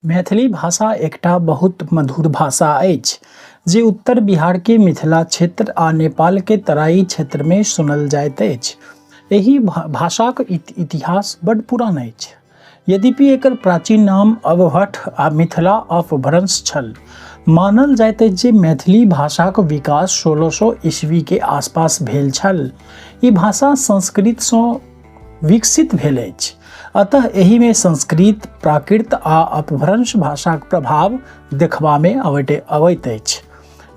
मैथिली भाषा एकटा बहुत मधुर भाषा अछि जे उत्तर बिहारके मिथिला क्षेत्र आ नेपालके तराई क्षेत्रमे सुनल जाइत अछि। एहि भाषाक इतिहास बड्ड पुरान अछि। यद्यपि एकर प्राचीन नाम अवहट्ठ आ मिथिला अपभ्रंश छल। मानल जाइत अछि जे मैथिली भाषाक विकास 1600 ईस्वीके आसपास भेल छल। ई भाषा संस्कृतसँ विकसित भेल अछि, अतः एहिमे संस्कृत, प्राकृत आ अपभ्रंश भाषाक प्रभाव देखबामे अबैत अछि।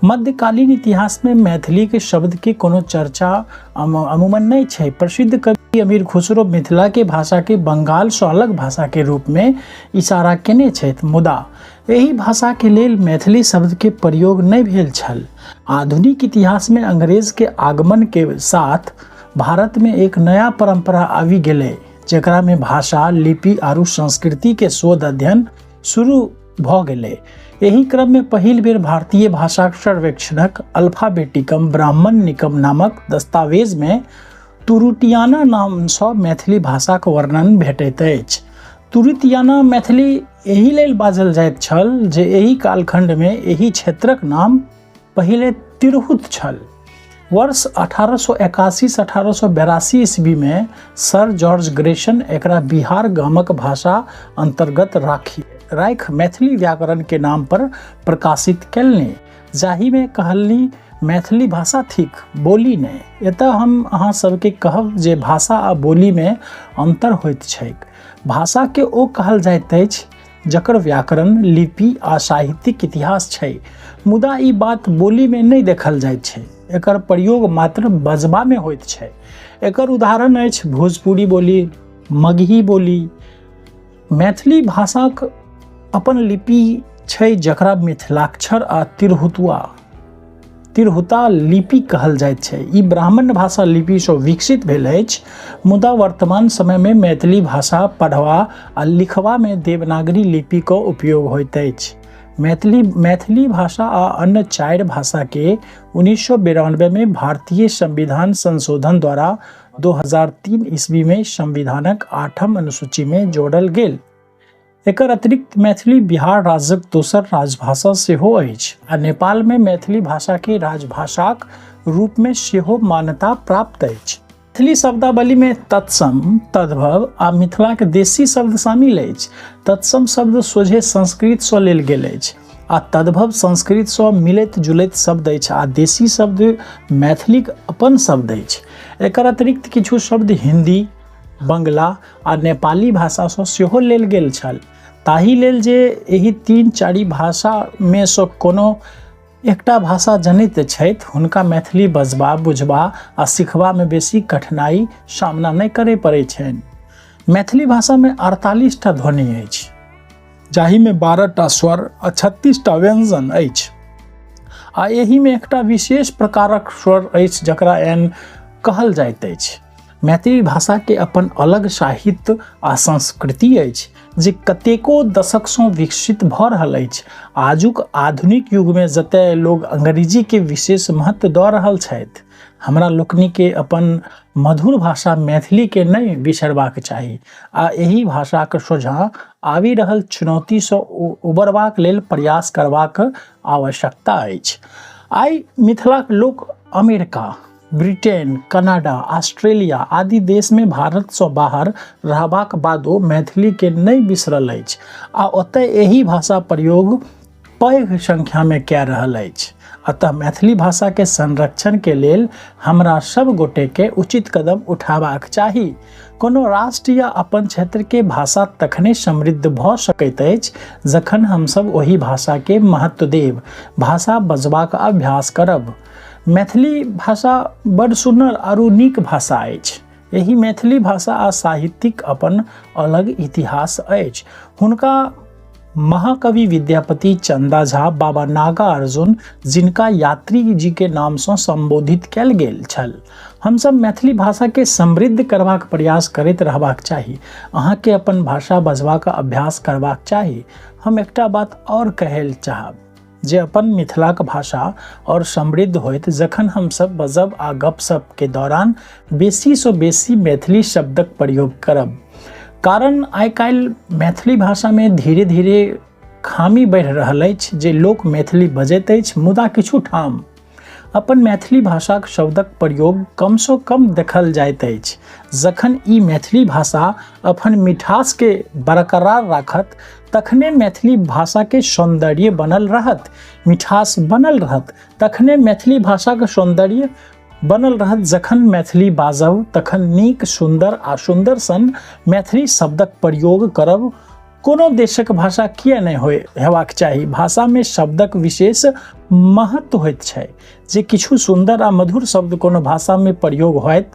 मध्यकालीन इतिहासमे मैथिलीके शब्दके कोनो चर्चा अमूमन नहि छै। प्रसिद्ध कवि अमीर खुसरो मिथिलाके भाषाके बंगालसँ अलग भाषाके रूपमे इशारा केने छथि, मुदा एहि भाषाके लेल मैथिली शब्दके प्रयोग नहि भेल छल। आधुनिक इतिहासमे अंग्रेजके आगमनके साथ भारत में एक नया परंपरा आबि गेलै, जकरा में भाषा, लिपि आरू संस्कृति के शोध अध्ययन शुरू भऽ गेलै। एहि क्रम में पहिल बेर भारतीय भाषाक सर्वेक्षणक अल्फाबेटिकम ब्राह्मण निकम नामक दस्तावेज में तुरुटियाना नामसँ मैथिली भाषाक वर्णन भेटैत अछि। तुरुतियाना मैथिली एहि लेल बाजल जाइत छल जे एहि कालखंड में एहि क्षेत्रक नाम पहिले तिरहुत छल। वर्ष 1881 से 1882 ईस्वी में सर जॉर्ज ग्रेसन एकरा बिहार गामक भाषा अंतर्गत राखि मैथिली व्याकरण के नाम पर प्रकाशित केलनि, जाहिमे कहलनि मैथिली भाषा थिक, बोली नहि। एतऽ हम अहाँ सबके कहब जे भाषा आ बोलीमे अंतर होइत छैक। भाषाके ओ कहल जाइत अछि जकर व्याकरण, लिपि आ साहित्यिक इतिहास छै, मुदा ई बात बोलीमे नहि देखल जाइत छै। एकर प्रयोग मात्र बजबामे होइत छै। एकर उदाहरण अछि भोजपुरी बोली, मगही बोली। मैथिली भाषाक अपन लिपि छै जकरा मिथिलाक्षर आ तिरहुता लिपि कहल जाइत छै। ई ब्राह्मण भाषा लिपिसँ विकसित भेल अछि, मुदा वर्तमान समयमे मैथिली भाषा पढ़बा आ लिखबामे देवनागरी लिपिक उपयोग होइत अछि। मैथिली मैथिली भाषा आ अन्य 4 भाषाके 1992 में भारतीय संविधान संशोधन द्वारा 2003 ईस्वी में संविधानक 8म अनुसूची में जोड़ल गेल। एकर अतिरिक्त मैथिली बिहार राज्यक दोसर राजभाषा सेहो अछि आ नेपालमे मैथिली भाषाके राजभाषाक रूपमे सेहो मान्यता प्राप्त अछि। मैथिली शब्दावलीमे तत्सम, तद्भव आ मिथिलाक देशी शब्द शामिल अछि। तत्सम शब्द सोझे संस्कृतसँ लेल गेल अछि आ तद्भव संस्कृतसँ मिलैत जुलैत शब्द अछि आ देशी शब्द मैथिलीक अपन शब्द अछि। एकर अतिरिक्त किछु शब्द हिंदी, बंगला आ नेपाली भाषासँ सेहो लेल गेल छल। ताहि लेल जे एहि 3-4 भाषामे सँ कोनो एकटा भाषा जनैत छथि, हुनका मैथिली बजबा, बुझबा आ सिखबामे बेसी कठिनाई सामना नहि करय पड़ैत छनि। मैथिली भाषामे 48 टा ध्वनि अछि, जाहिमे 12 टा स्वर आ 36 टा व्यंजन अछि आ एहिमे एकटा विशेष प्रकारक स्वर अछि जकरा एन कहल जाइत अछि। मैथिली भाषाके अपन अलग साहित्य आ संस्कृति अछि जे कतेको दशकसँ विकसित भऽ रहल अछि। आजुक आधुनिक युगमे जतय लोग अंग्रेजीके विशेष महत्व दऽ रहल छथि, हमरा लोकनिके अपन मधुर भाषा मैथिलीके नहि बिसरबाक चाही आ एहि भाषाक सोझाँ आबि रहल चुनौतीसँ उबरबाक लेल प्रयास करबाक आवश्यकता अछि। आइ मिथिलाक लोक अमेरिका, ब्रिटेन, कनाडा, ऑस्ट्रेलिया आदि देशमे भारतसँ बाहर रहबाक बादो मैथिलीके नहि बिसरल अछि आ ओतय एहि भाषा प्रयोग पैघ संख्यामे कए रहल अछि। अतः मैथिली भाषाके संरक्षणके लेल हमरा सब गोटेके उचित कदम उठाबाक चाही। कोनो राष्ट्र या अपन क्षेत्रके भाषा तखने समृद्ध भऽ सकैत अछि जखन हमसब ओहि भाषाके महत्व देब, भाषा बजबाक अभ्यास करब। मैथिली भाषा बड़ सुन्नर आरू नीक भाषा अछि। एहि मैथिली भाषा आ साहित्यिक अपन अलग इतिहास अछि। हुनका महाकवि विद्यापति, चंदा झा, बाबा नागार्जुन जिनका यात्री जी के नामसँ संबोधित कयल गेल छल। हमसब मैथिली भाषाके समृद्ध करबाक प्रयास करैत रहबाक चाही। अहाँके अपन भाषा बजबाक अभ्यास करबाक चाही। हम एकटा बात आओर कहय चाहब जे अपन मिथिलाक भाषा आओर समृद्ध होइत जखन हमसब बजब आ गपशप के दौरान बेसीसँ बेसी मैथिली शब्दक प्रयोग करब। कारण आइ काल्हि मैथिली भाषामे धीरे धीरे खामी बढ़ि रहल अछि जे लोक मैथिली बजैत अछि, मुदा किछु ठाम अपन मैथिली भाषाक शब्दक प्रयोग कमसँ कम देखल जाइत अछि। जखन ई मैथिली भाषा अपन मिठासके बरकरार राखत तखने मैथिली भाषाके सौन्दर्य बनल रहत, मिठास बनल रहत, तखने मैथिली भाषाके सौन्दर्य बनल रहत। जखन मैथिली बाजब तखन नीक, सुन्दर आ सुन्दर सन मैथिली शब्दक प्रयोग करब। कोनो देशक भाषा किए नहि होय, हेबाक चाही। भाषामे शब्दक विशेष महत्व होइत छै। जे किछु सुन्दर आ मधुर शब्द कोनो भाषामे प्रयोग होयत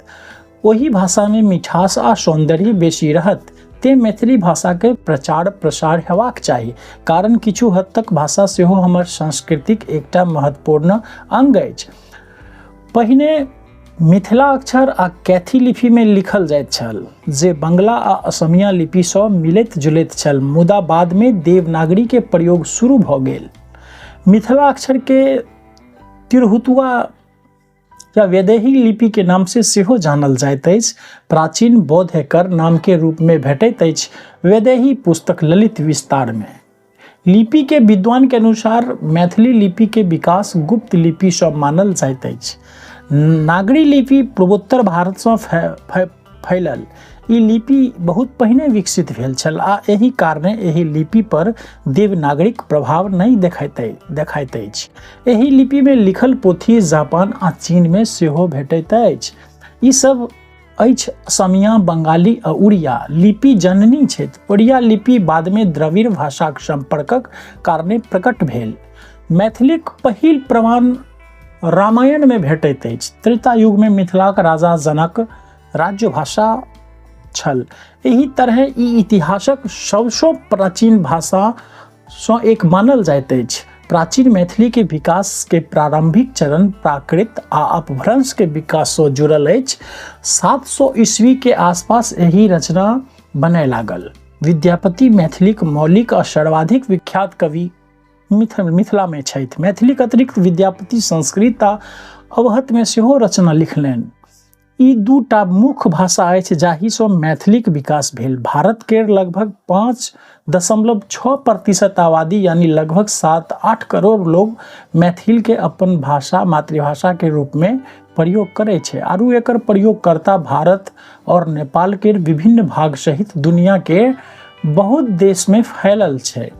ओहि भाषामे मिठास आ सौन्दर्य बेसी रहत। तें मैथिली भाषाके प्रचार प्रसार हेबाक चाही, कारण किछु हद तक भाषा सेहो हमर संस्कृतिक एकटा महत्वपूर्ण अंग अछि। पहिने मिथिला अक्षर आ कैथी लिपिमे लिखल जाइत छल, जे बंगला आ असमिया लिपिसँ मिलैत जुलैत छल, मुदा बादमे देवनागरीके प्रयोग शुरू भऽ गेल। मिथिला अक्षरके तिरहुतुआ या वैदेही लिपि के नाम से सेहो जानल जाइत अछि। प्राचीन बौद्ध एकर नाम के रूप में भेटैत अछि वैदेही पुस्तक ललित विस्तार में। लिपि के विद्वान के अनुसार मैथिली लिपि के विकास गुप्त लिपि सँ मानल जाइत अछि। नागरी लिपि पूर्वोत्तर भारत सँ फैलल ई लिपि बहुत पहिने विकसित भेल छल आ एहि कारणे एहि लिपि पर देवनागरीक प्रभाव नहि देखाइत अछि। एहि लिपि में लिखल पोथी जापान आ चीन में सेहो भेटैत अछि। ई सब अछि असमिया, बंगाली आ उड़िया लिपि जननी छथि। उड़िया लिपि बादमे द्रविड़ भाषाक संपर्कक कारणे प्रकट भेल। मैथिलीक पहिल प्रमाण रामायण में भेटैत अछि। त्रेता युग में मिथिलाक राजा जनक राज्य भाषा छल। एहि तरहे ई इतिहासक सबसँ प्राचीन भाषा सँ एक मानल जाइत अछि। प्राचीन मैथिली के विकास के प्रारंभिक चरण प्राकृत आ अपभ्रंश के विकास सँ जुड़ल अछि। 700 ईस्वी के आसपास एहि रचना बनय लागल। विद्यापति मैथिलीक मौलिक आ सर्वाधिक विख्यात कवि मिथिला में छथि। मैथिलीक अतिरिक्त विद्यापति संस्कृत आ अवहत में सेहो रचना लिखलनि। ई दूटा मुख्य भाषा अछि जाहिसँ मैथिलीक विकास भेल। भारत के लगभग 5.6% आबादी यानी लगभग 7-8 करोड़ लोग मैथिल के अपन भाषा मातृभाषा के रूप में प्रयोग करै छै। आरू एकर प्रयोगकर्ता भारत और नेपाल के विभिन्न भाग सहित दुनिया के बहुत देश में फैलल छै।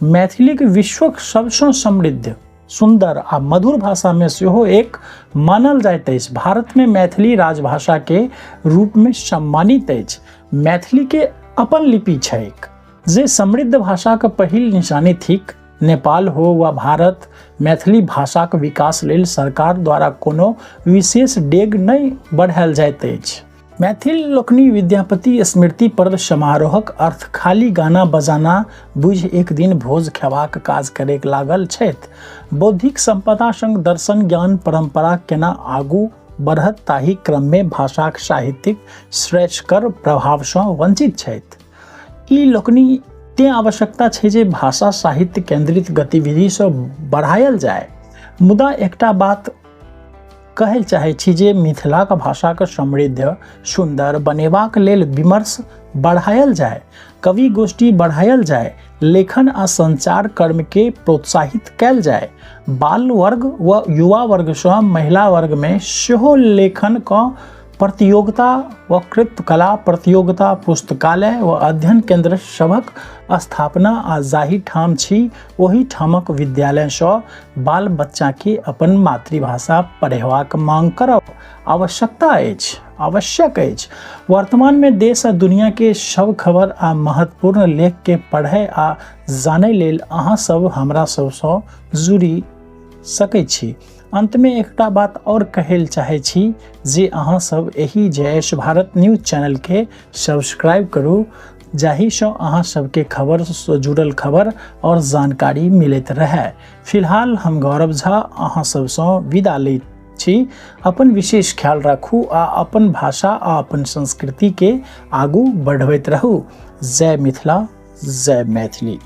मैथिलीक विश्वक सबसँ समृद्ध, सुन्दर आ मधुर भाषा में सेहो एक मानल जाइत अछि। भारत में मैथिली राजभाषा के रूप में सम्मानित अछि। मैथिली के अपन लिपि छैक जे समृद्ध भाषाक पहिल निशानी थिक। नेपाल हो वा भारत, मैथिली भाषाक विकास लेल सरकार द्वारा कोनो विशेष डेग नहि बढ़ायल जाइत अछि। मैथिल लोकनि विद्यापति स्मृति पर्व समारोहक अर्थ खाली गाना बजाना बुझि एक दिन भोज खेबाक काज करे लागल छथि। बौद्धिक संपदा संग दर्शन ज्ञान परंपरा केना आगू बढ़त ताहि क्रम में भाषाक साहित्यिक श्रेयस्कर प्रभावसँ वंचित छथि। ई लोकनि तें आवश्यकता छै जे भाषा साहित्य केंद्रित गतिविधिसँ बढ़ायल जाय। मुदा एकटा बात कहै चाहै छी जे मिथिलाक भाषाक समृद्ध सुन्दर बनेबाक लेल विमर्श बढ़ायल जाय, कवि गोष्ठी बढ़ायल जाय, लेखन आ संचार कर्म के प्रोत्साहित कयल जाय। बाल वर्ग व युवा वर्गसँ महिला वर्गमे सेहो लेखन क प्रतियोगिता, वक्तृत्व कला प्रतियोगिता, पुस्तकालय व अध्ययन केंद्र सभक स्थापना आ जाहि ठाम छी ओहि ठामक विद्यालयसँ बाल बच्चा के अपन मातृभाषा पढ़ेबाक मांग करब आवश्यकता अछि, आवश्यक अछि। वर्तमान में देश आ दुनिया के सब खबर आ महत्वपूर्ण लेख के पढ़े आ जानै लेल अहाँ सब हमरा सबसँ जुड़ि सकै छी। अंत में एकटा बात और कहै चाहै छी जे अहाँ सब एहि जयेश भारत न्यूज चैनल के सब्सक्राइब करू, जाहिसँ अहाँ सबके खबर से जुड़ल खबर और जानकारी मिलैत रहै। फिलहाल हम गौरव झा अहाँ सबसँ विदा लैत छी। अपन विशेष ख्याल राखू आ अपन भाषा आ अपन संस्कृति के आगू बढ़बैत रहू। जय मिथिला, जय मैथिली।